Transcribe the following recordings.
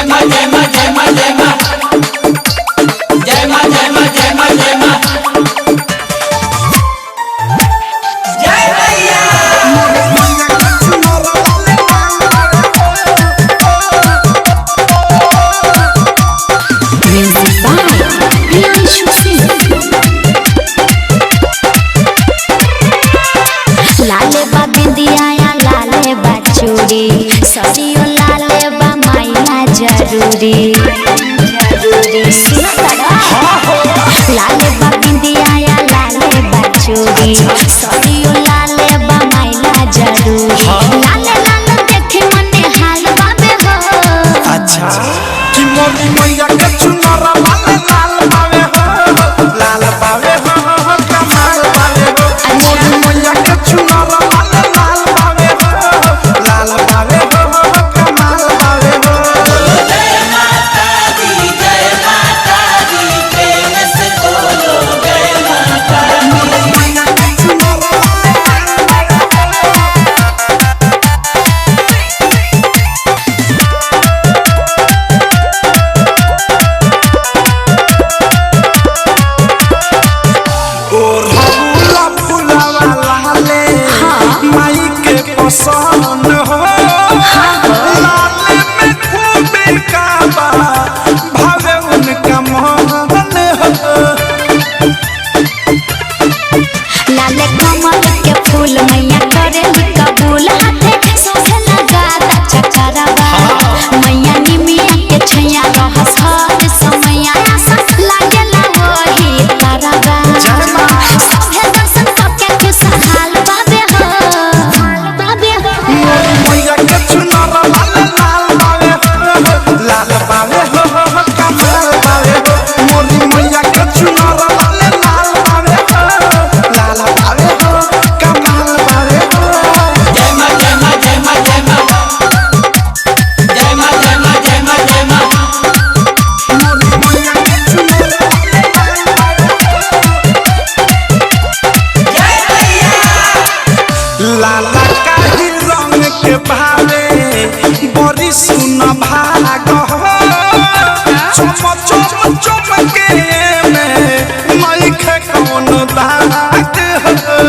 माँ जय माँ जय माँ जय माँ जय माँ जय माँ जय माँ जय माँ जय मैया। Music by Priyanshu Singh. लाले बा बिंदिया या लाले बा चूड़ी, सरियो लाले बा माइला जरूरी। सुना तारा। लाले बा बिंदिया या लाले बा चूड़ी, सरियो लाले बा माइला जरूरी। लाले लाल देखे मने हाल बाबे हो। अच्छा कि मोरी मैया के चुनर लाल लाल बावे हो, लाल बावे हो, हो कमाल बावे हो। मोरी मैया के चुनर लाल लाल बावे हो, लाल बावे हो, हो कमाल बावे हो। जय माता दी जय माता दी प्रेम से बोलो जय माता दी। मोरी मैया के चुनर लाल लाल बावे हो। ओ रहुला फुलावा लाले माई के पसंद हो, लाले में खूबे काबा भावे उनका मोहन हो। लाले कमल के फूल मैया करेली कबूल, हाथे सोहे लगाता चकरवा। मैया निमिया के छैया रहस हर समैया, आशा लागेला वही तरवा। सभे दर्शन करके खुशहाल बाबे हो, बाबे हो। मोरी मैया के चुनर लाल लाल बावे हो, लाल बावे हो, हो कमाल बावे हो। मोरी मैया के चुनर लाल लाल बावे हो, लाल बावे हो, कमाल बावे हो। जय माँ जय माँ जय माँ जय माँ जय माँ जय माँ जय माँ जय माँ। मोरी मैया के चुनर लाल लाल बावे हो। जय मैया। लाला काही रंग के भावे बड़ी सुन भाग हो, चुम चुम चुम के में नइखे कौन दाग हो।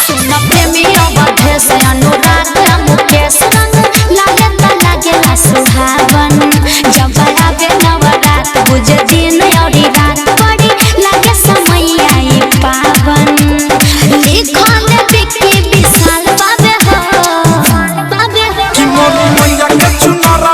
सुन प्रेमी अवधेश अनुराग मुकेश, रंग लागे त लागेला सुहावन। जब आवे नवरात बुझ दिन औरी रात, बड़ी लागे समय आई पावन। लिखल बिक्की विशाल बाबे हो, बाबे हो। कि मोरी मैया के चुनर